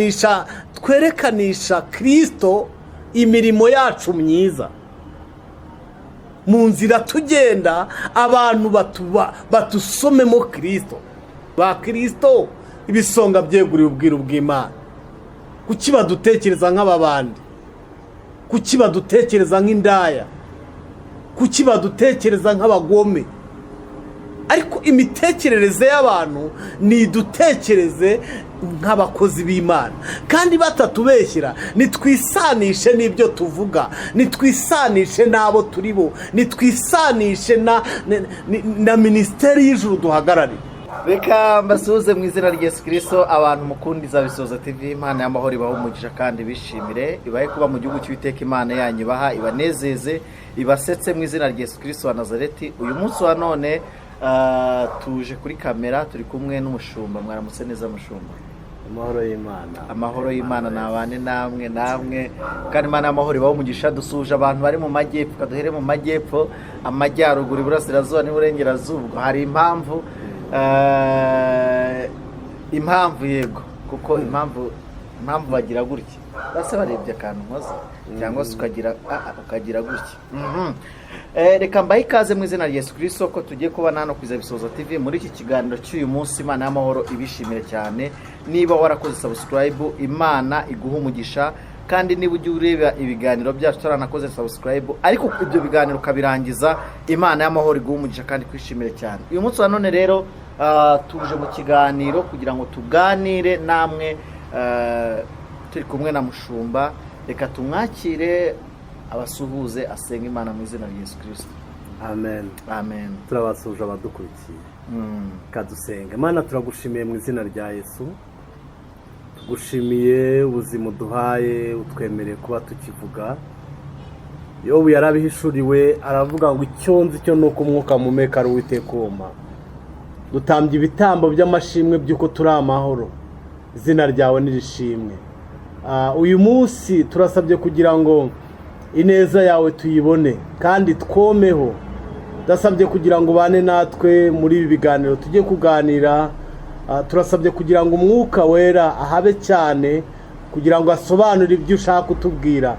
Nisha twerekanisha Kirisito imirimo yacu myiza mu nzira tugenda, abantu batusomemo Kirisito, ba Kirisito, ibisonga byeguriwe ubwiru bw'Imana. Kuki badutekereza nk'ababandi? Kuki badutekereza nk'indaya? Kuki badutekereza nk'abagome? Ariko imitekerereze y'abantu nidutekereze nk'abakozi b'Imana, kandi batatubeshyira. Nitwisanishe n'ibyo tuvuga, nitwisanishe n'abo turi bo, nitwisanishe na minisiteri y'ijuru duhagarariye. Reka mbasuhuze mu izina rya Yesu Kirisito, abantu mukundiza Bisoza TV. Imana y'amahoro ibahe umugisha kandi bishimire, ibahe kuba mu gihugu cy'Uwiteka Imana yanyu, ibaha, ibanezeze, ibasetse mu izina rya Yesu Kirisito wa Nazareti. Uyu munsi wa none tuje kuri kamera, turi kumwe n'umushumba. Mwaramutse neza, mushumba? Amahoro y'Imana. Amahoro y'Imana nabane namwe, kandi Imana y'amahoro ibahe umugisha. Dusuhuje abantu bari mu majyepfo, kaduhere mu majyepfo, amajyaruguru, iburasirazuba n'iburengerazuba. Hari impamvu, yego, kuko impamvu bagira gutya, base barebye akantu nkoze, cyangwa se ukagira gutya. Reka mbahe ikaze mu izina rya Yesu Kirisito ko tugiye kubana hano ku Bisoza TV muri iki kiganiro cy'uyu munsi. Imana y'amahoro ibishimire cyane. Niba warakoze subscribe, Imana iguha umugisha. Kandi niba ujya ureba ibiganiro byacu utaranakoze subscribe, ariko ibyo biganiro ukabirangiza, Imana y'amahoro iguha umugisha kandi kwishimire cyane. Uyu munsi wa none rero tuje mu kiganiro kugira ngo tuganire namwe, turi kumwe na mushumba. Reka tumwakire, abasuhuze, asenga Imana mu izina rya Yesu Kirisito. Amen. Amen. Turabasuhuje abadukurikiye. Kadusenga Imana. Turagushimiye mu izina rya Yesu. Tugushimiye ubuzima uduhaye, utwemereye kuba tukivuga. Yobu yarabihishuriwe, aravuga ngo: "Icyo nzi cyo ni uko umwuka mumeka ari Uwiteka woma." Dutambye ibitambo by'amashimwe by'uko turi amahoro, izina ryawe nirishimwe. Uyu munsi turasabye kugira ngo ineza yawe tuyibone kandi twomeho. Ndasabye kugira ngo ubane natwe muri ibi biganiro tujye kuganira. Turasabye kugira ngo Umwuka Wera ahabe cyane kugira ngo asobanure ibyo ushaka kutubwira.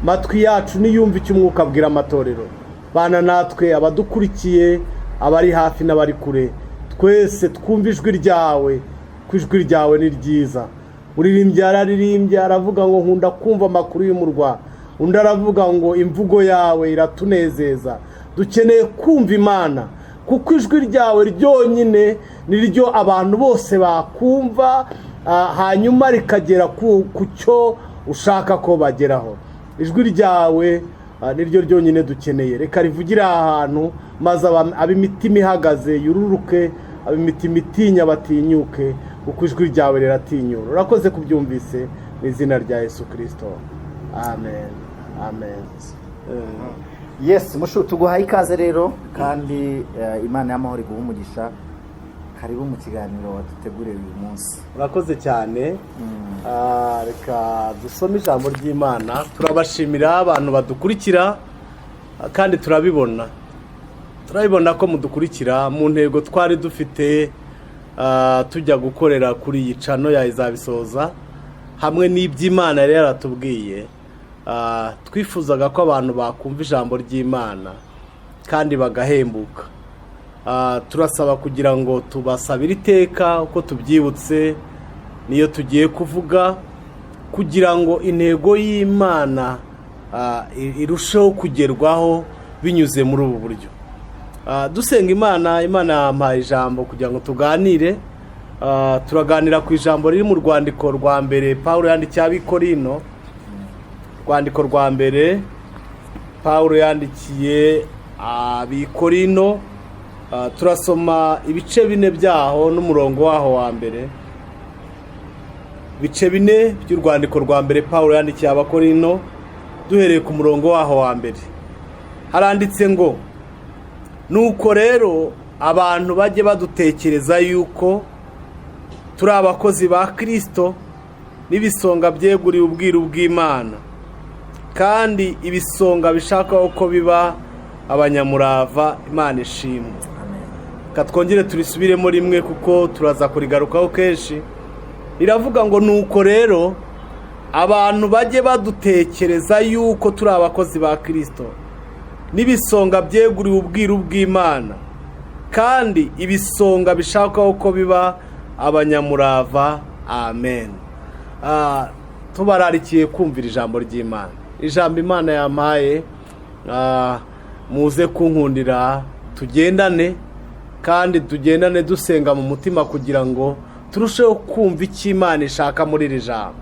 Matwi yacu niyumve icyo Umwuka abwira amatorero. Bana natwe, abadukurikiye, abari hafi n'abari kure, twese twumve ijwi ryawe, ko ijwi ryawe ni ryiza. Uririmbyi yararirimbye, aravuga ngo: "Nkunda kumva amakuru y'umurwa." Undi aravuga ngo: "Imvugo yawe iratunezeza." Dukeneye kumva Imana, kuko ijwi ryawe ryonyine ni ryo abantu bose bakumva, hanyuma rikagera ku cyo ushaka ko bageraho. Ijwi ryawe ni ryo ryonyine dukeneye. Reka rivugire aha hantu, maze ab'imitima ihagaze yururuke, ab'imitima itinya batinyuke, kuko ijwi ryawe riratinyura. Urakoze kubyumvise, mu izina rya Yesu Kirisito, amen, amen. Yes, mushu, tuguhaye ikaze rero, kandi Imana y'amahoro iguha umugisha. Karibu mu kiganiro waduteguriye uyu munsi. Urakoze cyane. Reka dusome ijambo ry'Imana. Turabashimira abantu badukurikira, kandi turabibona ko mudukurikira. Mu ntego twari dufite tujya gukorera kuri iyi channel ya Izabisoza, hamwe n'iby'Imana yari yaratubwiye, twifuzaga ko abantu bakumva ijambo ry'Imana kandi bagahembuka. Turasaba kugira ngo tubasabire iteka uko tubyibutse niyo tugiye kuvuga, kugira ngo intego y'Imana irusheho kugerwaho binyuze muri ubu buryo. Dusenga Imana, Imana yampaye ijambo kugira ngo tuganire. Turaganira ku ijambo riri mu rwandiko rwa mbere Paul yandikiye Abikorino. Rwandiko rwa mbere Paul yandikiye Abikorino, turasoma ibice 4 byaho n'umurongo waho wa mbere. Ibice 4 by'urwandiko rwa mbere Paul yandikiye Abakorino, duhereye ku murongo waho wa mbere, haranditse ngo: "Nuko rero abantu bajye badutekereza yuko turi abakozi ba Kirisito n'ibisonga byeguriwe ubwiru bw'Imana, kandi ibisonga bishaka uko biba abanyamurava." Imana ishimwe. Reka twongere turisubiremo rimwe, kuko turaza kurigarukaho kenshi. Riravuga ngo: "Nuko rero abantu bajye badutekereza yuko turi abakozi ba Kirisito n'ibisonga byeguriwe ubwiru bw'Imana, kandi ibisonga bishakwaho ko biba abanyamurava." Amen. Tubararikiye kumvira ijambo ry'Imana, ijambo Imana yampaye. Muze kunkundira tugendane, kandi tugendane dusenga mu mutima kugira ngo turusheho kumva icyo Imana ishaka muri iri jambo.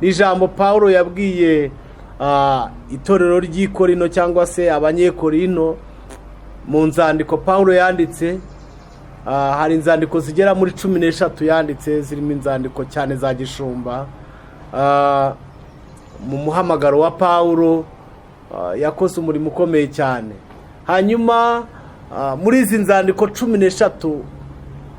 Ni ijambo Paul yabwiye itorero ry'i Korino cyangwa se Abanyekorino mu nzandiko Paul yanditse. Hari inzandiko zigera muri 13 yanditse, zirimo inzandiko cyane za gishumba. Mu muhamagaro wa Paul yakoze umurimo ukomeye cyane. Hanyuma muri izi nzandiko 13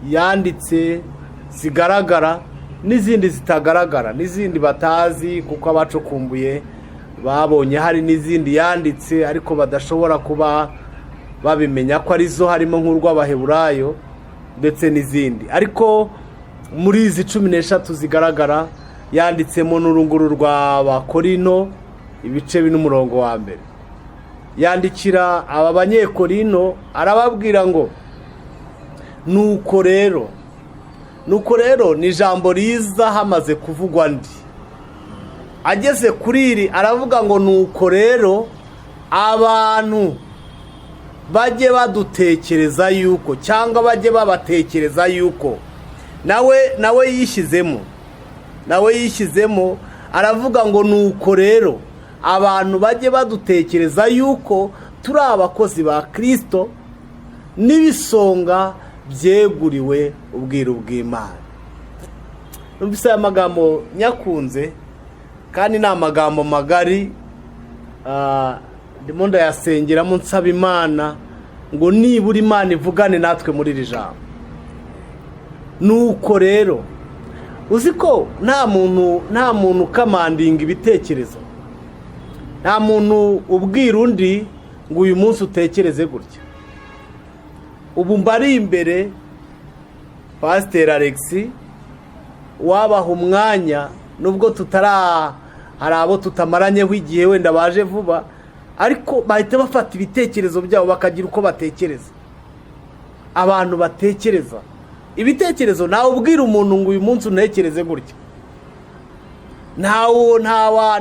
yanditse zigaragara n'izindi zitagaragara n'izindi batazi, kuko abacukumbuye babonye hari n'izindi yanditse ariko badashobora kuba babimenya ko arizo, harimo nk'urw'Abaheburayo ndetse n'izindi. Ariko muri izi 13 zigaragara yanditsemo n'urunguru rw'Abakorino, ibice bine, umurongo wa mbere. Yandikira aba Banyekorino arababwira ngo: "Nuko rero." "Nuko rero" ni ijambo riza hamaze kuvugwa ndi. Ageze kuri iri aravuga ngo: "Nuko rero abantu bajye badutekereza yuko, cyangwa bajye babatekereza yuko." Nawe yishyizemo, nawe yishyizemo, aravuga ngo: "Nuko rero abantu bajye badutekereza yuko turi abakozi ba Kirisito n'ibisonga byeguriwe ubwiru bw'Imana." Numvise aya magambo nyakunze, kandi ni amagambo magari. Ndimo ndayasengeramo nsaba Imana ngo nibura Imana ivugane natwe muri iri jambo. Nuko rero, uzi ko nta muntu ukamandinga ibitekerezo, nta muntu ubwira undi ngo uyu munsi utekereze gutya. Ubu mbari imbere, Pasiteri Alexi, wabaha umwanya, nubwo tutara hari abo tutamaranyeho igihe, wenda baje vuba, ariko bahita bafata ibitekerezo byabo bakagira uko batekereza. Abantu batekereza ibitekerezo, ntawe ubwira umuntu ngo uyu munsi untekereze gutya.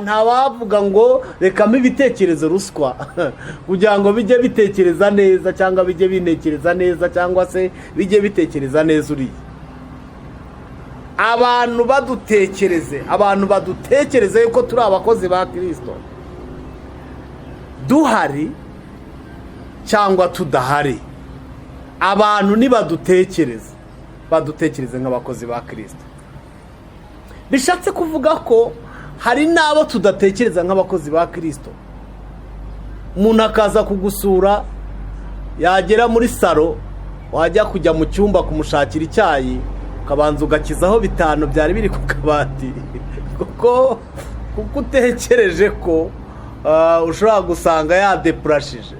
Ntawavuga ngo rekamo ibitekerezo ruswa kugira ngo bijye bitekereza neza, cyangwa bijye bintekereza neza, cyangwa se bijye bitekereza neza uriya. Abantu badutekereze, abantu badutekereze yuko turi abakozi ba Kirisito, duhari cyangwa tudahari. Abantu nibadutekereze, badutekereze nk'abakozi ba Kirisito. Bishatse kuvuga ko hari n'abo tudatekereza nk'abakozi ba Kirisito. Umuntu akaza kugusura, yagera muri salo, wajya kujya mu cyumba kumushakira icyayi, ukabanza ugakizaho 5 byari biri ku kabati, kuko utekereje ko ushobora gusanga yadepurashije,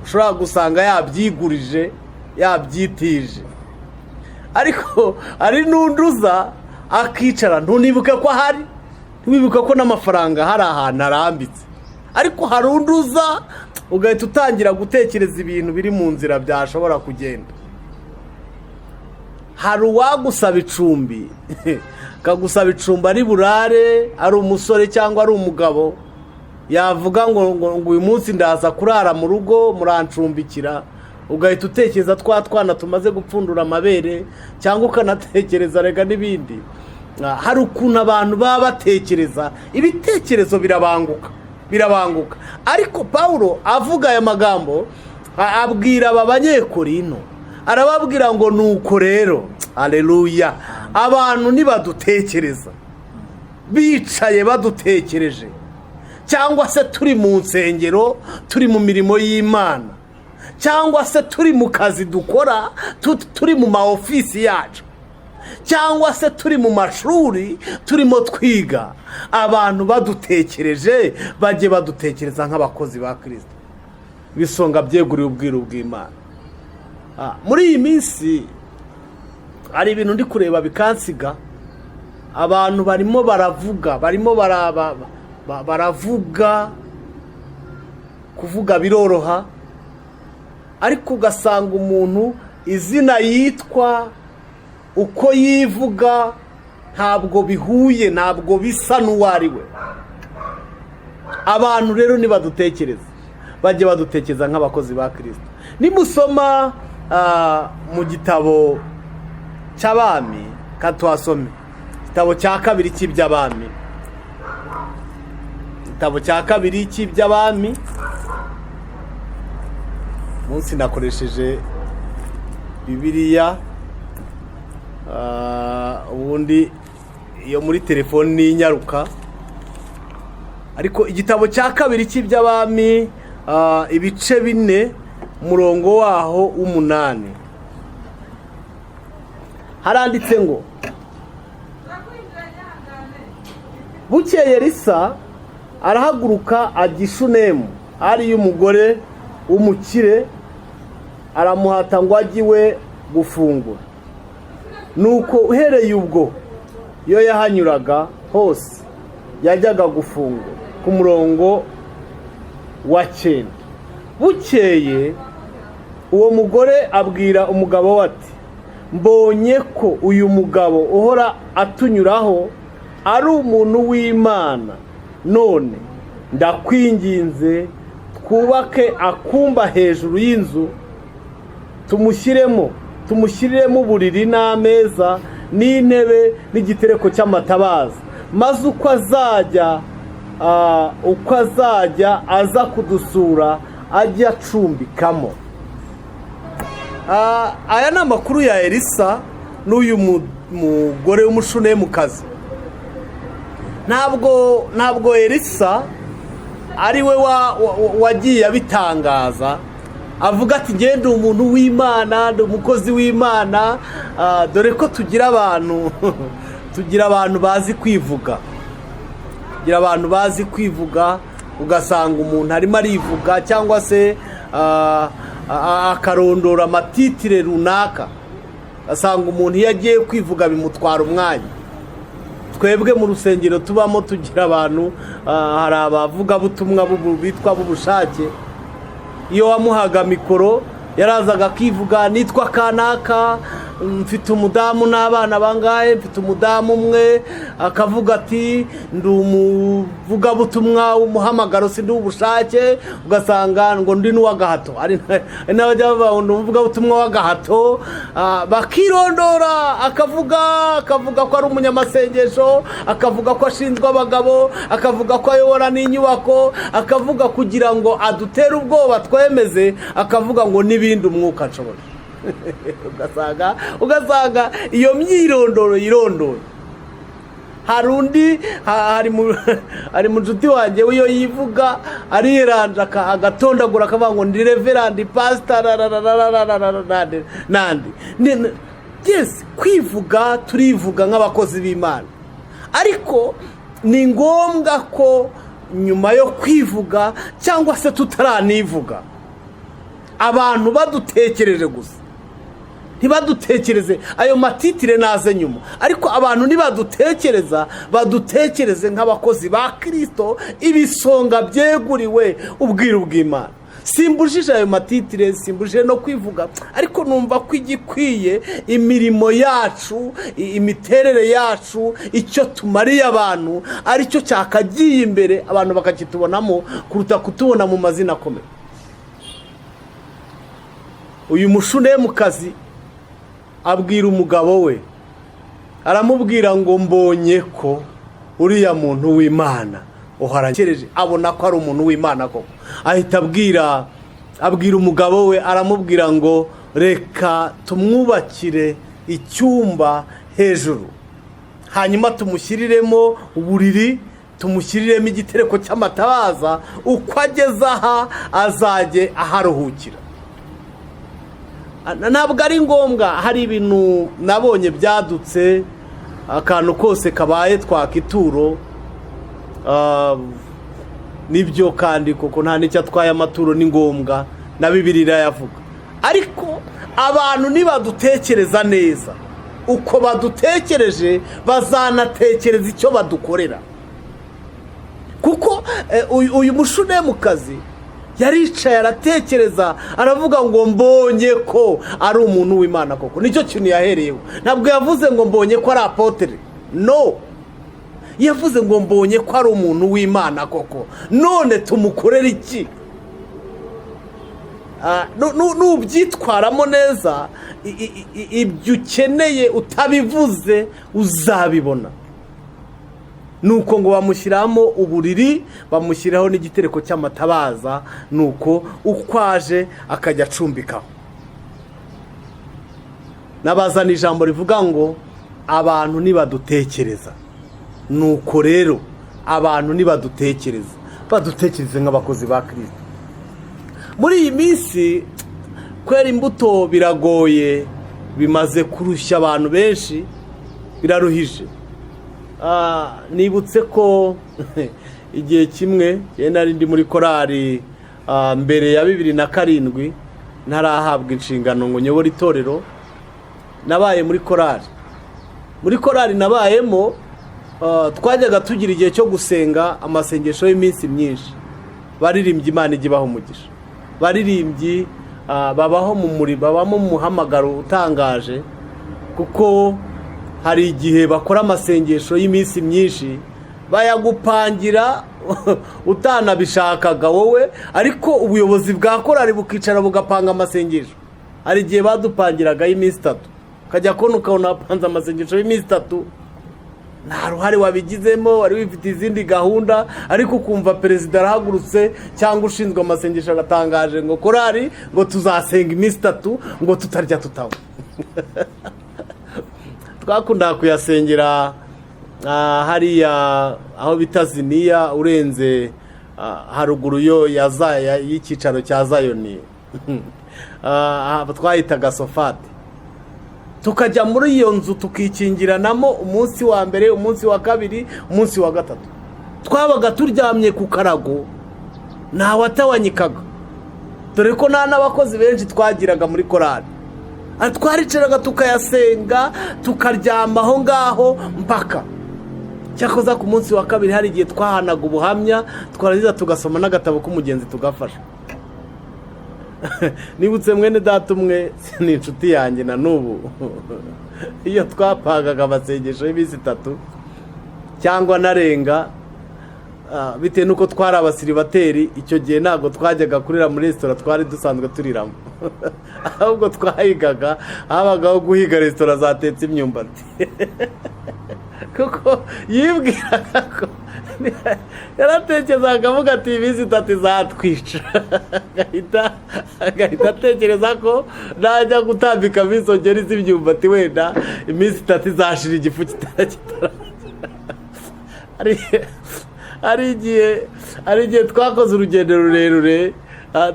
ushobora gusanga yabyigurije, yabyitije. Ariko hari n'undi uza akicara, ntunibuke ko ahari, ntiwibuke ko n'amafaranga hari ahantu arambitse. Ariko hari undi uza ugahita utangira gutekereza ibintu biri mu nzira byashobora kugenda. Hari uwagusaba icumbi, akagusaba icumbi ari burare, ari umusore cyangwa ari umugabo, yavuga ngo uyu munsi ndaza kurara mu rugo, murancumbikira, ugahita utekereza twa twana tumaze gupfundura amabere, cyangwa ukanatekereza rega n'ibindi. Hari ukuntu abantu baba batekereza, ibitekerezo birabanguka, birabanguka. Ariko Paul avuga aya magambo, abwira aba Banyekorino, arababwira ngo: "Nuko rero, aleluya, abantu nibadutekereza, bicaye badutekereje, cyangwa se turi mu nsengero, turi mu mirimo y'Imana, cyangwa se turi mu kazi dukora, turi mu ma ofisi yacu, cyangwa se turi mu mashuri turimo twiga, abantu badutekereje, bajye badutekereza nk'abakozi ba Kirisito, ibisonga byeguriwe ubwiru bw'Imana." Muri iyi minsi hari ibintu ndi kureba bikansiga. Abantu barimo baravuga, barimo baravuga. Kuvuga biroroha, ariko ugasanga umuntu izina yitwa, uko yivuga, ntabwo bihuye, ntabwo bisa n'uwo ari we. Abantu rero nibadutekereza, bajye badutekereza nk'abakozi ba Kirisito. Nimusoma mu gitabo cy'Abami, katuhasome igitabo cya kabiri cy'Iby'Abami, igitabo cya kabiri cy'Iby'Abami. Munsi nakoresheje Bibiliya, ubundi iyo muri telefoni ni inyaruka, ariko igitabo cya kabiri cy'Iby'Abami, ibice 4, umurongo waho w'8, haranditse ngo: "Bukeye Elisa arahaguruka ajya i Shunemu, ariyo umugore w'umukire aramuhata ngo ajye iwe gufungura. Nuko uhereye ubwo iyo yahanyuraga hose yajyaga gufungura." Ku murongo wa 9: "Bukeye uwo mugore abwira umugabo we ati: 'Mbonye ko uyu mugabo uhora atunyuraho ari umuntu w'Imana. None ndakwinginze, twubake akumba hejuru y'inzu, tumushyiremo, tumushyiriremo uburiri n'ameza n'intebe n'igitereko cy'amatabaza, maze uko azajya aza kudusura ajye acumbikamo.'" Aya ni amakuru ya Elisa n'uyu mugore w'Umushunemukazi. Ntabwo Elisa ari we wagiye abitangaza, avuga ati: "Ngende umuntu w'Imana, ndi umukozi w'Imana." Dore ko tugira abantu bazi kwivuga, tugira abantu bazi kwivuga, ugasanga umuntu arimo arivuga cyangwa se akarondora amatitire runaka, ugasanga umuntu iyo agiye kwivuga bimutwara umwanya. Twebwe mu rusengero tubamo tugira abantu, hari abavugabutumwa bitwa b'ubushake. Iyo wamuhaga mikoro yarazaga akivuga: "Nitwa kanaka, mfite umudamu n'abana bangahe, mfite umudamu umwe." Akavuga ati: "Ndi umuvugabutumwa w'umuhamagaro, si ndi ubushake." Ugasanga ngo: "Ndi n'uw'agahato." Hari n'abajya bavuga ngo: "Ndi umuvugabutumwa w'agahato." Bakirondora, akavuga ko ari umunyamasengesho, akavuga ko ashinzwe abagabo, akavuga ko ayobora n'inyubako, akavuga kugira ngo adutere ubwoba twemeze, akavuga ngo n'ibindi umwuka nshobora. Ugasanga iyo myirondoro yirondora. Hari undi, hari mu nshuti wanjye, iyo yivuga ariranja, agatondagura, akavuga ngo: "Ndi reverend, pastor, nandi." Yes, kwivuga turivuga nk'abakozi b'Imana, ariko ni ngombwa ko nyuma yo kwivuga cyangwa se tutaranivuga, abantu badutekereje gusa, ntibadutekereze ayo matitire naze nyuma, ariko abantu nibadutekereza badutekereze nk'abakozi ba Kirisito, ibisonga byeguriwe ubwiru bw'Imana. Simbujije ayo matitire, simbujije no kwivuga, ariko numva ko igikwiye imirimo yacu, imiterere yacu, icyo tumariye abantu, aricyo cyakagiye imbere, abantu bakakitubonamo kuruta kutubona mu mazina akomeye. Uyu Mushunemukazi abwira umugabo we, aramubwira ngo: "Mbonye ko uriya muntu w'Imana uharangereje." Abona ko ari umuntu w'Imana koko, ahita abwira umugabo we, aramubwira ngo: "Reka tumwubakire icyumba hejuru, hanyuma tumushyiriremo uburiri, tumushyiriremo igitereko cy'amatabaza, uko ageze aha azajye aharuhukira." Ntabwo ari ngombwa. Hari ibintu nabonye byadutse, akantu kose kabaye twaka ituro. Nibyo kandi kuko nta n'icyo atwaye, amaturo ni ngombwa, na Bibiliya irayavuga, ariko abantu nibadutekereza neza. Uko badutekereje bazanatekereza icyo badukorera, kuko uyu Mushunemukazi yaricaye aratekereza, aravuga ngo mbonye ko ari umuntu w'Imana koko. Nicyo kintu yahereyeho. Ntabwo yavuze ngo mbonye ko ari apôtre, no yavuze ngo mbonye ko ari umuntu w'Imana koko, none tumukorere iki? Nubyitwaramo neza, ibyo ukeneye utabivuze uzabibona. Nuko ngo bamushyiramo uburiri, bamushyiraho n'igitereko cy'amatabaza, nuko uko aje akajya acumbikaho. Nabazana ijambo rivuga ngo abantu nibadutekereza. Nuko rero abantu nibadutekereza, badutekereze nk'abakozi ba Kirisito. Muri iyi minsi kwera imbuto biragoye, bimaze kurushya abantu benshi, biraruhije. Nibutse ko igihe kimwe njyewe nari ndi muri korali, mbere ya 2007, ntarahabwa inshingano ngo nyobore itorero. Nabaye muri korali. Muri korali nabayemo, twajyaga tugira igihe cyo gusenga amasengesho y'iminsi myinshi. Baririmbyi, Imana ijya ibaha umugisha. Baririmbyi babaho mu muri babamo mu muhamagaro utangaje, kuko hari igihe bakora amasengesho y'iminsi myinshi, bayagupangira utanabishakaga wowe, ariko ubuyobozi bwa korali bukicara bugapanga amasengesho. Hari igihe badupangiraga y'iminsi 3, ukajya kubona ukabona bapanze amasengesho y'iminsi 3, nta ruhare wabigizemo, wari wifite izindi gahunda, ariko ukumva perezida arahagurutse cyangwa ushinzwe amasengesho aratangaje ngo korali ngo tuzasenga iminsi 3 ngo tutarya tutanywa. Twakundaga kuyasengera hariya aho bita Ziniya, urenze haruguru yo ya y'icyicaro cya Zayoni, twahitaga Sofati. Tukajya muri iyo nzu tukikingiranamo umunsi wa mbere, umunsi wa kabiri, umunsi wa gatatu. Twabaga turyamye ku karago, ntawe atawanyikaga, dore ko nta n'abakozi benshi twagiraga muri korali. Twaricaraga tukayasenga, tukaryama aho ngaho mpaka. Cyakoza ku munsi wa kabiri hari igihe twahanaga ubuhamya, twarangiza tugasoma n'agatabo k'umugenzi tugafasha. Nibutse mwene data umwe, ni inshuti yanjye na n'ubu, iyo twapangaga amasengesho y'iminsi 3 cyangwa narenga, bitewe n'uko twari abasiribateri icyo gihe, ntabwo twajyaga kurira muri resitora twari dusanzwe turiramo, ahubwo twahigaga, habagaho guhiga resitora zatetse imyumbati, kuko yibwiraga ko yaratekerezaga akavuga ati iminsi 3 izatwica, agahita atekereza ko najya gutambikamo izo ngeri z'imyumbati wenda iminsi 3 izashira igifu kitara. Hari igihe twakoze urugendo rurerure,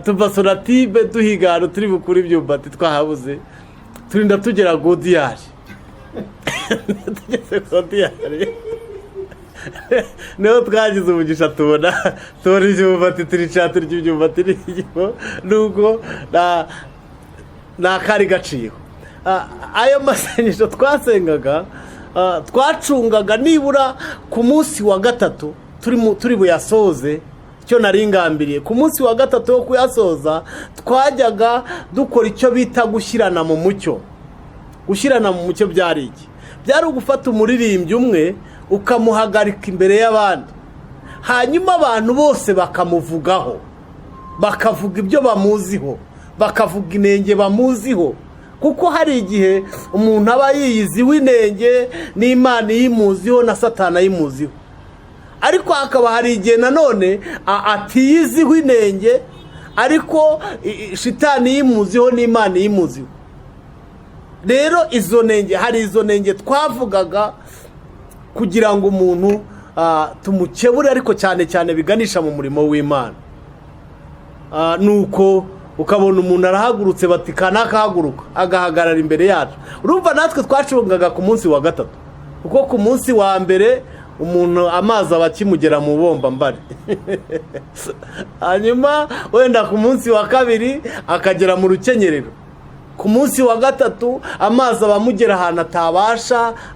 tuva Sonatube duhiga ahantu turi bukure imyumbati, twahabuze, turinda tugera Godiyari. Tugeze Godiyari niho twagize umugisha tubona imyumbati, turicara turya imyumbati n'igifu, nubwo nta kari gaciyeho. Ayo masengesho twasengaga, twacungaga nibura ku munsi wa gatatu turi buyasoze. Icyo nari ngambiriye ku munsi wa gatatu wo kuyasoza, twajyaga dukora icyo bita gushyirana mu mucyo. Gushyirana mu mucyo byari iki? Byari ugufata umuririmbyi umwe ukamuhagarika imbere y'abandi, hanyuma abantu bose bakamuvugaho, bakavuga ibyo bamuziho, bakavuga inenge bamuziho, kuko hari igihe umuntu aba yiyiziho inenge n'Imana iyimuziho na Satana ayimuziho, ariko hakaba hari igihe nanone atiyiziho inenge ariko shitani iyimuziho n'Imana iyimuziho. Rero izo nenge, hari izo nenge twavugaga kugira ngo umuntu tumukebure, ariko cyane cyane biganisha mu murimo w'Imana. Nuko ukabona umuntu arahagurutse, bati kanaka haguruka, agahagarara imbere yacu. Urumva natwe twacungaga ku munsi wa gatatu, kuko ku munsi wa mbere umuntu amazi aba akimugera mu bomba mbari, hanyuma wenda ku munsi wa kabiri akagera mu rukenyerero. Ku munsi wa gatatu amazi aba amugera ahantu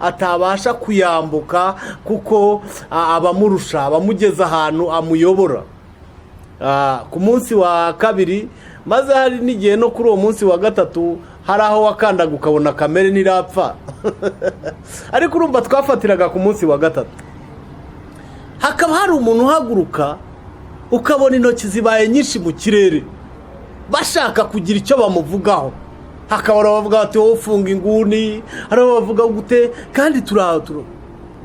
atabasha kuyambuka, kuko abamurusha, abamugeza ahantu amuyobora. Ku munsi wa kabiri, maze hari n'igihe no kuri uwo munsi wa gatatu hari aho wakandaga ukabona kamere ntirapfa, ariko urumva twafatiraga ku munsi wa gatatu. Hakaba hari umuntu uhaguruka, ukabona intoki zibaye nyinshi mu kirere, bashaka kugira icyo bamuvugaho. Hakaba hari abavuga bati: "Wowe ufunga inguni", hari abavuga gute, kandi turi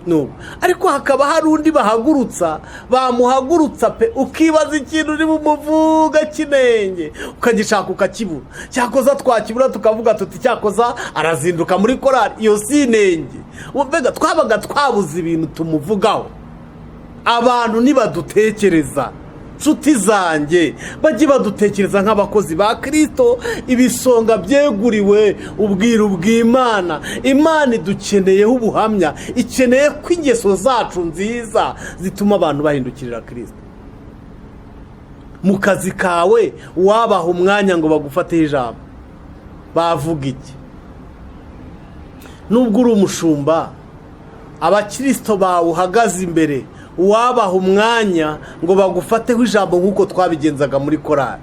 nubu. Ariko hakaba hari undi bahagurutsa, bamuhagurutsa pe, ukibaza ikintu uri bumuvuga kinenge, ukagishaka ukakibura. Cyakoza twakibura tukavuga tuti: "Cyakoza arazinduka muri korari", iyo si inenge. Mbega twabaga twabuze ibintu tumuvugaho. Abantu ntibadutekereza, nshuti zanjye, bajye badutekereza nk'abakozi ba Kirisito, ibisonga byeguriwe ubwiru bw'Imana. Imana idukeneyeho ubuhamya, ikeneye ko ingeso zacu nziza zituma abantu bahindukirira Kirisito. Mu kazi kawe, wabaha umwanya ngo bagufateho ijambo, bavuga iki? Nubwo uri umushumba, abakirisito bawe uhagaze imbere, wabaha umwanya ngo bagufateho ijambo nk'uko twabigenzaga muri korari,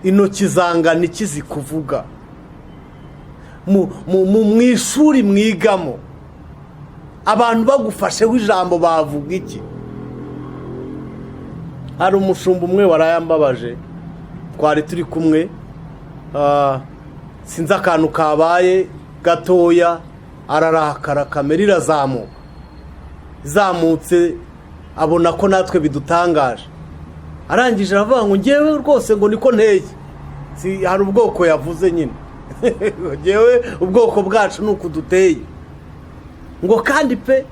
intoki zangana iki zikuvuga? Mu ishuri mwigamo, abantu bagufasheho ijambo bavuga iki? Hari umushumba umwe warayambabaje, twari turi kumwe, sinzi akantu kabaye gatoya, ararakara, kamera irazamuka. Izamutse abona ko natwe bidutangaje, arangije aravuga ngo: "Ngewe rwose", ngo "niko nteye". Si hari ubwoko yavuze nyine, "ngewe ubwoko bwacu ni uku duteye", ngo "kandi pe",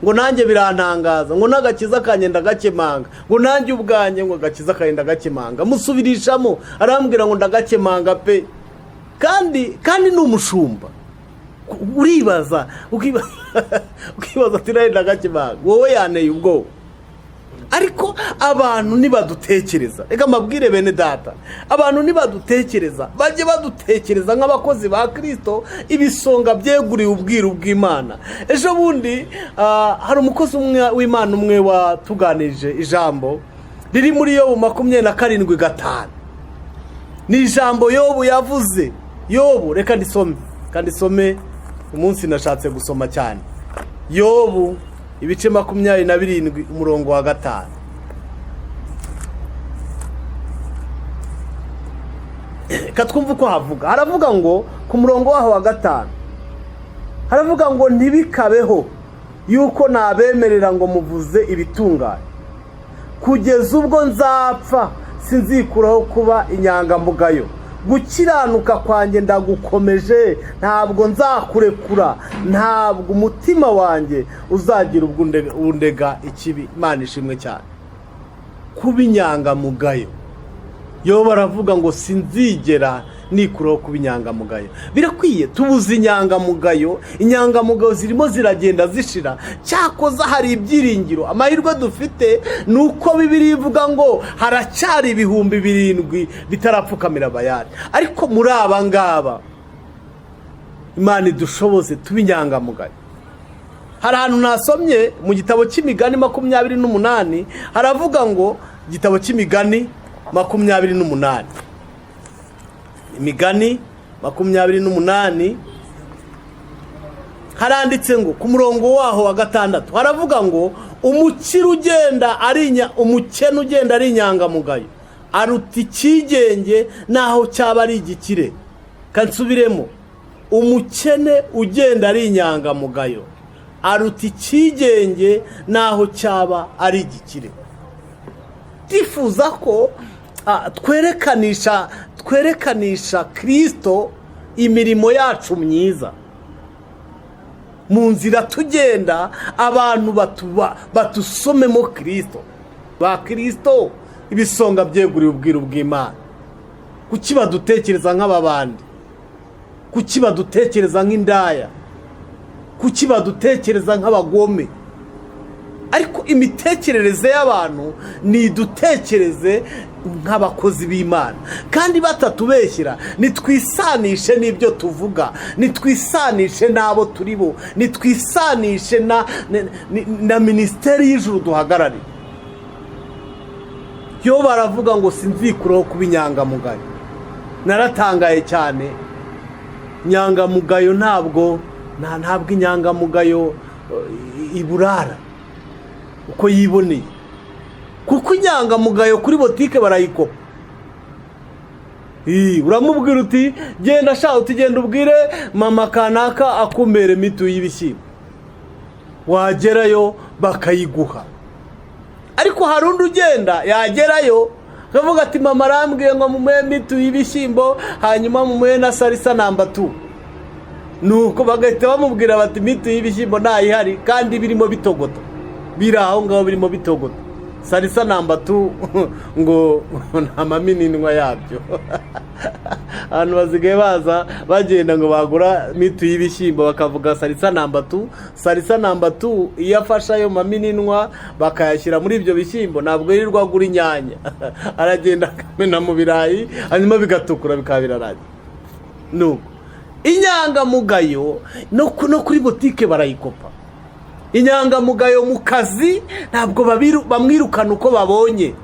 ngo "nanjye birantangaza", ngo "n'agakiza kagenda gakemanga", ngo "nanjye ubwanjye", ngo "agakiza kagenda gakemanga". Musubirishamo, arambwira ngo: "Ndagakemanga pe". Kandi ni umushumba. Uribaza, ukibaza ati: "Nawe ndagakemanga wowe?" Yanteye ubwoba. Ariko abantu nibadutekereza, reka mbabwire bene data, abantu nibadutekereza bajye badutekereza nk'abakozi ba Kirisito, ibisonga byeguriwe ubwiru bw'Imana. Ejo bundi hari umukozi umwe w'Imana umwe watuganirije ijambo riri muri Yobu 27:5. Ni ijambo Yobu yavuze. Yobu, reka ndisome, kandi isome umunsi nashatse gusoma cyane. Yobu ibice 27, umurongo wa 5. Reka twumve uko havuga. Haravuga ngo, ku murongo waho wa 5, haravuga ngo: "Ntibikabeho yuko nabemerera ngo muvuze ibitunganye. Kugeza ubwo nzapfa sinzikuraho kuba inyangamugayo. Gukiranuka kwanjye ndagukomeje, ntabwo nzakurekura. Ntabwo umutima wanjye uzagira ubwo undega ikibi." Imana ishimwe cyane. Kuba inyangamugayo, yo baravuga ngo: "Sinzigera nikuraho kuba inyangamugayo." Birakwiye, tubuze inyangamugayo, inyangamugayo zirimo ziragenda zishira. Cyakoza hari ibyiringiro. Amahirwe dufite ni uko Bibiliya ivuga ngo haracyari 7,000 bitarapfukamira Bayali. Ariko muri aba ngaba, Imana idushoboze tube inyangamugayo. Hari ahantu nasomye mu gitabo cy'Imigani 28, haravuga ngo, igitabo cy'Imigani 28, Imigani 28, haranditse ngo, ku murongo waho wa 6, haravuga ngo: "Umukire ugenda ari umukene ugenda ari inyangamugayo aruta icyigenge naho cyaba ari igikire." Kansubiremo: umukene ugenda ari inyangamugayo aruta icyigenge naho cyaba ari igikire. Tifuza ko twerekananisha Kirisito imirimo yacu myiza mu nzira tugenda, abantu batusomemo Kirisito, ba Kirisito, ibisonga byeguriwe ubwiru bw'Imana. Kuki badutekereza nk'ababandi? Kuki badutekereza nk'indaya? Kuki badutekereza nk'abagome? Ariko imitekerereze y'abantu ni idutekereze nk'abakozi b'Imana, kandi batatubeshyira. Nitwisanishe n'ibyo tuvuga, nitwisanishe n'abo turi bo, nitwisanishe na minisiteri y'ijuru duhagarariye. Yo baravuga ngo sinzikuraho kuba inyangamugayo. Naratangaye cyane. Inyangamugayo ntabwo inyangamugayo iburara uko yiboneye, kuko inyangamugayo kuri botike barayikopa. Uramubwira uti genda sha, uti genda ubwire mama kanaka akumere mitu y'ibishyimbo, wagerayo bakayiguha. Ariko hari undi ugenda, yagerayo akavuga ati mama arambwiye ngo mumuhe mitu y'ibishyimbo, hanyuma mumuhe na salsa number 2. Nuko bagahita bamubwira bati mitu y'ibishyimbo ntayihari, kandi birimo bitogota, biri aho ngaho birimo bitogota. Salsa number 2 ngo nta mamininwa yabyo. Abantu basigaye baza bagenda ngo bagura mitu y'ibishyimbo, bakavuga salsa number 2. Salsa number 2 iyo afashe ayo mamininwa bakayashyira muri ibyo bishyimbo, ntabwo yirirwa agura inyanya, aragenda akamena mu birayi, hanyuma bigatukura, bikaba birarangiye. Nuko inyangamugayo no kuri botike barayikopa. Inyangamugayo mu kazi ntabwo bamwirukana uko babonye,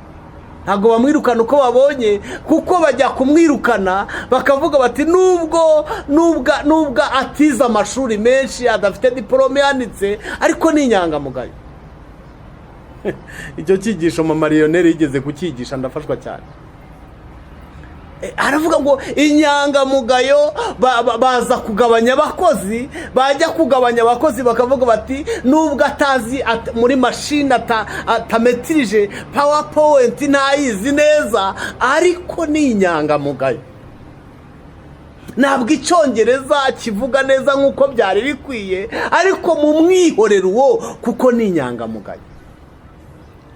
ntabwo bamwirukana uko babonye, kuko bajya kumwirukana bakavuga bati nubwo atize amashuri menshi, adafite diporome yanditse, ariko ni inyangamugayo. Icyo cyigisho mama Lionel yigeze kucyigisha, ndafashwa cyane. Aravuga ngo inyangamugayo baza kugabanya abakozi, bajya kugabanya abakozi bakavuga bati nubwo atazi muri mashini, atametirije PowerPoint, ntayizi neza, ariko ni inyangamugayo. Ntabwo icyongereza kivuga neza nk'uko byari bikwiye, ariko mu mwihorero uwo, kuko ni inyangamugayo.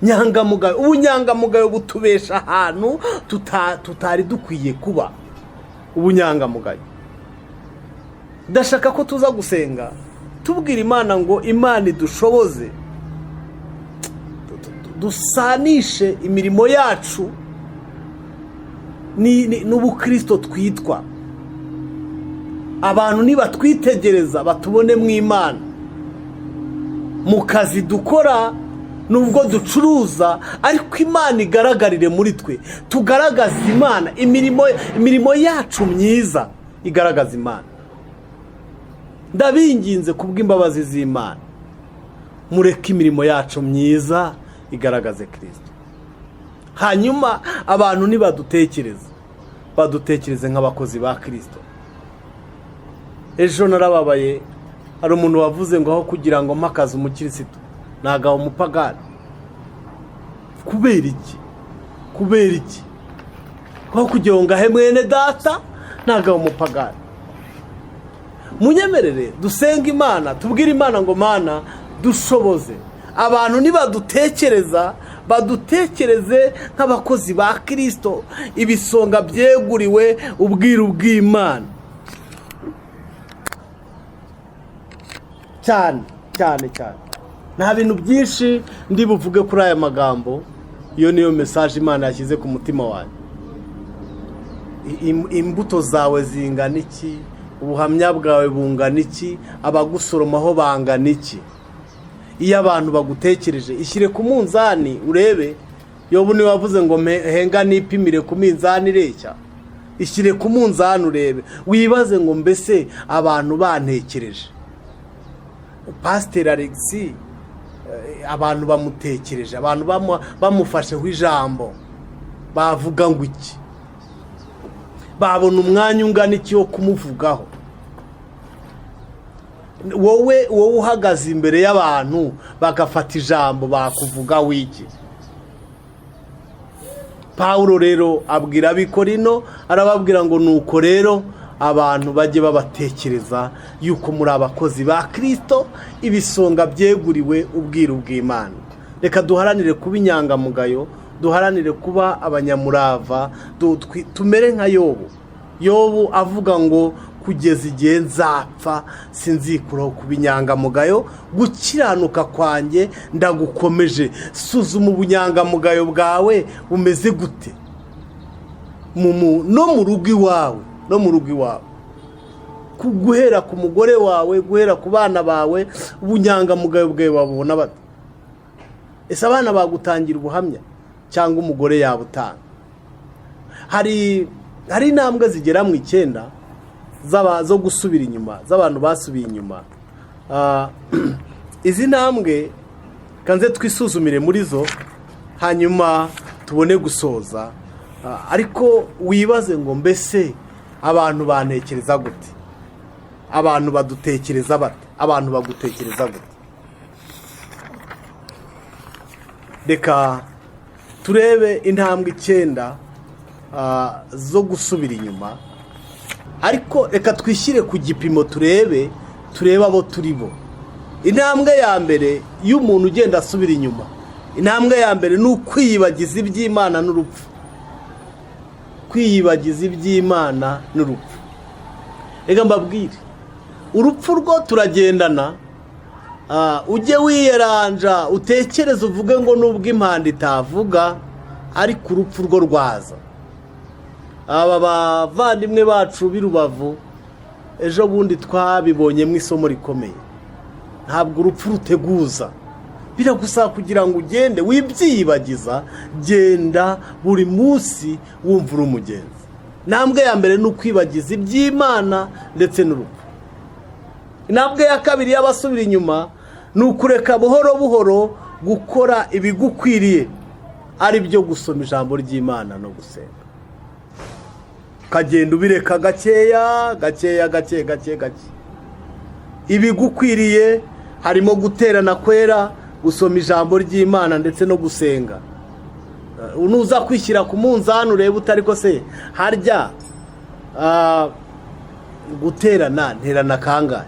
Nyangamugayo, ubunyangamugayo butubesha ahantu tutari dukwiye kuba. Ubunyangamugayo, ndashaka ko tuza gusenga tubwira Imana ngo Imana idushoboze dusanishe imirimo yacu n'ubukristo twitwa. Abantu nibatwitegereza batubone mu Imana mu kazi dukora, nubwo ducuruza, ariko Imana igaragarire muri twe, tugaragaze Imana, imirimo yacu myiza igaragaza Imana. Ndabinginze kubw'imbabazi z'Imana, mureke imirimo yacu myiza igaragaze Kirisito. Hanyuma abantu nibadutekereza, badutekereze nk'abakozi ba Kirisito. Ejo narababaye, hari umuntu wavuze ngo aho kugira ngo mpakaze umukirisitu nagaho umupagani. Kubera iki? Kubera iki? Aho kugira ngo ngahe mwene data, nagaho umupagani. Munyemerere dusenge Imana, tubwire Imana ngo Mana dushoboze, abantu nibadutekereza badutekereze nk'abakozi ba Kirisito, ibisonga byeguriwe ubwiru bw'Imana. Cyane cyane cyane, nta bintu byinshi ndi buvuge kuri aya magambo. Iyo niyo message Imana yashyize ku mutima wanjye. Imbuto zawe zingana iki? Ubuhamya bwawe bungana iki? Abagusoromaho bangana iki? Iyo abantu bagutekereje, ishyire ku munzani urebe. Yobu niwe wavuze ngo henga nipimire ku minzani ireshya. Ishyire ku munzani urebe, wibaze ngo mbese abantu bantekereje, Pasiteri Alexi, abantu bamutekereje, abantu bamufasheho ijambo, bavuga ngo iki? Babona umwanya ungana iki wo kumuvugaho? Wowe uhagaze imbere y'abantu bagafata ijambo, bakuvugaho iki? Pawulo rero abwira Abikorino, arababwira ngo nuko rero abantu bajye babatekereza yuko muri abakozi ba Kirisito, ibisonga byeguriwe ubwiru bw'Imana. Reka duharanire kuba inyangamugayo, duharanire kuba abanyamurava, tumere nka Yobu. Yobu avuga ngo kugeza igihe nzapfa sinzikuraho kuba inyangamugayo, gukiranuka kwanjye ndagukomeje. Suzuma ubunyangamugayo bwawe bumeze gute? No mu rugo iwawe, no mu rugo iwawe, guhera ku mugore wawe, guhera ku bana bawe, ubunyangamugayo bwawe babubona bate? Ese abana bagutangira ubuhamya cyangwa umugore yabutanga? Hari intambwe zigera mu 9 zo gusubira inyuma, z'abantu basubiye inyuma. Izi ntambwe kanze twisuzumire muri zo, hanyuma tubone gusoza. Ariko wibaze ngo: mbese abantu bantekereza gute? Abantu badutekereza bate? Abantu bagutekereza gute? Reka turebe intambwe 9 zo gusubira inyuma, ariko reka twishyire ku gipimo, turebe abo turi bo. Intambwe ya mbere y'umuntu ugenda asubira inyuma, intambwe ya mbere ni ukwiyibagiza iby'Imana n'urupfu. Kwiyibagiza iby'Imana n'urupfu. Reka mbabwire, urupfu rwo turagendana. Ujye wiyeranja, utekereze, uvuge ngo nubwo impanda itavuga, ariko urupfu rwo rwaza. Aba bavandimwe bacu b'i Rubavu ejo bundi twabibonyemo isomo rikomeye. Ntabwo urupfu ruteguza, biragusaba kugira ngo ugende wibyiyibagiza. Genda buri munsi wumva uri umugenzi. Intambwe ya mbere ni ukwibagiza iby'Imana ndetse n'urupfu. Intambwe ya kabiri y'abasubira inyuma ni ukureka buhoro buhoro gukora ibigukwiriye, ari byo gusoma ijambo ry'Imana no gusenga. Ukagenda ubireka gakeya gakeya, gake gake gake. Ibigukwiriye harimo guterana kwera, gusoma ijambo ry'Imana ndetse no gusenga. Nuza kwishyira ku munzani urebe utari ko se harya guterana nterana kangahe?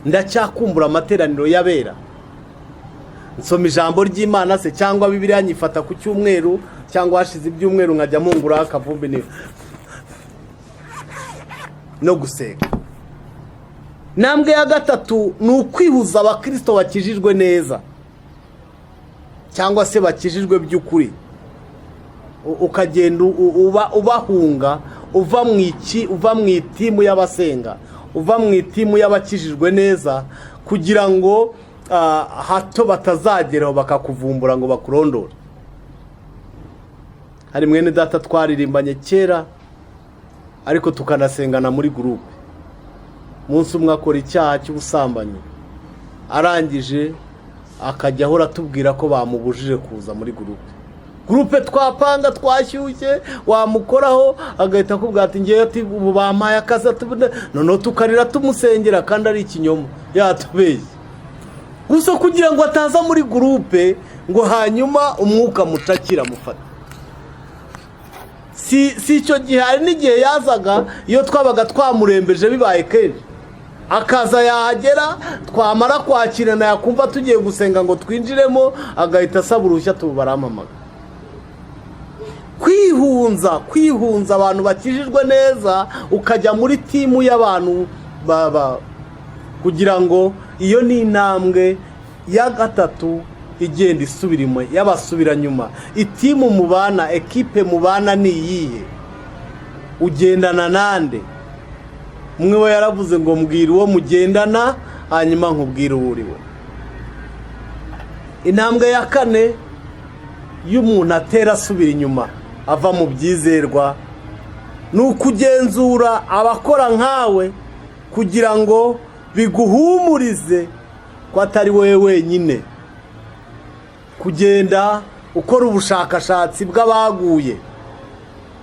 Ndacyakumbura amateraniro y'abera? Nsoma ijambo ry'Imana se, cyangwa Bibiliya nyifata ku cyumweru cyangwa hashize ibyumweru nkajya mpunguraho akavumbi no gusenga? Intambwe ya gatatu ni ukwihuza abakirisito bakijijwe neza cyangwa se bakijijwe by'ukuri. Ukagenda ubahunga, uva mu iki, uva mu itimu y'abasenga, uva mu itimu y'abakijijwe neza, kugira ngo hato batazageraho bakakuvumbura ngo bakurondore. Hari mwene data twaririmbanye kera, ariko tukanasengana muri groupe. Umunsi umwe akora icyaha cy'ubusambanyi, arangije akajya ahora atubwira ko bamubujije kuza muri groupe. Groupe twapanga twashyushye, wamukoraho agahita akubwira ati: "Ngewe," ati, "ubu bampaye akazi," ati, noneho tukarira tumusengera kandi ari ikinyoma, yatubeshye gusa kugira ngo ataza muri groupe, ngo hanyuma umwuka mucakira amufata. Si icyo gihe, hari n'igihe yazaga iyo twabaga twamurembeje bibaye kenshi, akaza yahagera, twamara kwakirana, yakumva tugiye gusenga ngo twinjiremo, agahita asaba uruhushya, tubu barampamagara. Kwihunza abantu bakijijwe neza, ukajya muri timu y'abantu baba, kugira ngo iyo ni intambwe ya gatatu igenda isubira inyuma y'abasubiranyuma. Itimu mubana, ekipe mubana ni iyihe? Ugendana nande? Umwe we yaravuze ngo: "Mbwira uwo mugendana, hanyuma nkubwire uwo uri we." Intambwe ya kane y'umuntu atera asubira inyuma ava mu byizerwa ni ukugenzura abakora nkawe, kugira ngo biguhumurize ko atari wowe wenyine. Kugenda ukora ubushakashatsi bw'abaguye,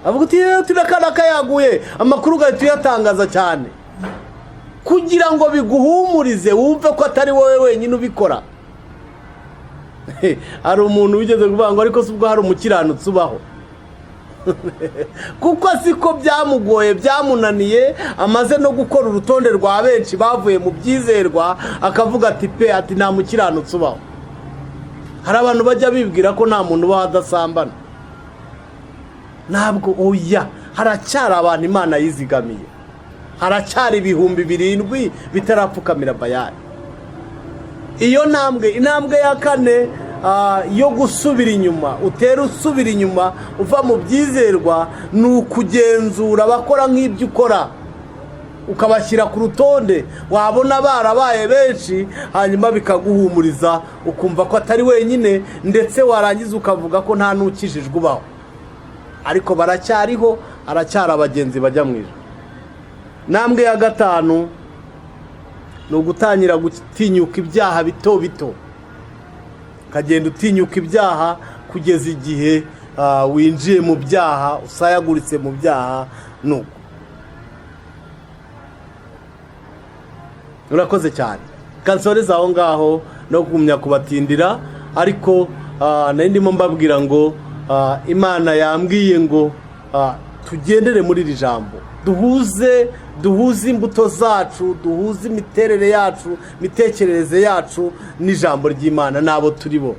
avuga uti: "Yewe, turakana yaguye," amakuru ugahita uyatangaza cyane kugira ngo biguhumurize, wumve ko atari wowe wenyine ubikora. Hari umuntu wigeze kuvuga ngo: "Ariko si ubwo hari umukiranutsi ubaho?" Kuko siko byamugoye, byamunaniye, amaze no gukora urutonde rwa benshi bavuye mu byizerwa, akavuga ati pe, ati nta mukiranutsi ubaho. Hari abantu bajya bibwira ko nta muntu ubaho adasambana. Ntabwo, oya, haracyari abantu Imana yizigamiye, haracyari 7000 bitarapfukamira Bayali. Iyo ntambwe, intambwe ya kane. yo gusubira inyuma, utera usubira inyuma uva mu byizerwa, ni ukugenzura abakora nk'ibyo ukora, ukabashyira ku rutonde. Wabona barabaye benshi, hanyuma bikaguhumuriza, ukumva ko atari wenyine, ndetse warangiza ukavuga ko nta n'ukijijwe ubaho. Ariko baracyariho, haracyari abagenzi bajya mu ijuru. Intambwe ya gatanu ni ugutangira gutinyuka ibyaha bito bito, ukagenda utinyuka ibyaha kugeza igihe winjiye mu byaha, usayaguritse mu byaha. Nuko urakoze cyane, kansoreza aho ngaho no kugumya kubatindira. Ariko nari ndimo mbabwira ngo Imana yambwiye ngo tugendere muri iri jambo, duhuze imbuto zacu, duhuze imiterere yacu, imitekerereze yacu n'ijambo ry'Imana n'abo turi bo.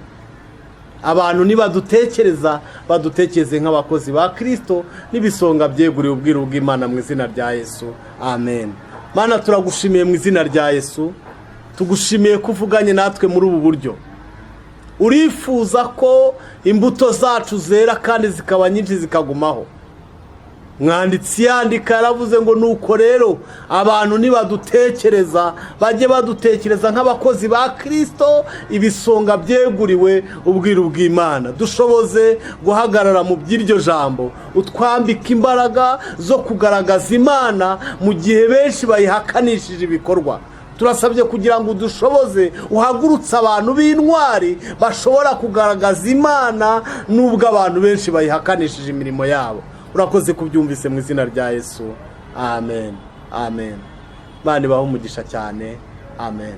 Abantu nibadutekereza, badutekereze nk'abakozi ba Kirisito n'ibisonga byeguriwe ubwiru bw'Imana, mu izina rya Yesu, amen. Mana, turagushimiye mu izina rya Yesu. Tugushimiye ko uvuganye natwe muri ubu buryo. Urifuza ko imbuto zacu zera kandi zikaba nyinshi, zikagumaho. Mwanditsi yandika yaravuze ngo: "Nuko rero abantu nibadutekereza, bajye badutekereza nk'abakozi ba Kirisito, ibisonga byeguriwe ubwiru bw'Imana." Dushoboze guhagarara mu by'iryo jambo, utwambika imbaraga zo kugaragaza Imana mu gihe benshi bayihakanishije ibikorwa. Turasabye kugira ngo udushoboze, uhagurutse abantu b'intwari bashobora kugaragaza Imana nubwo abantu benshi bayihakanishije imirimo yabo. Urakoze kubyumvise, mu izina rya Yesu, amen, amen. Imana ibahe umugisha cyane, amen.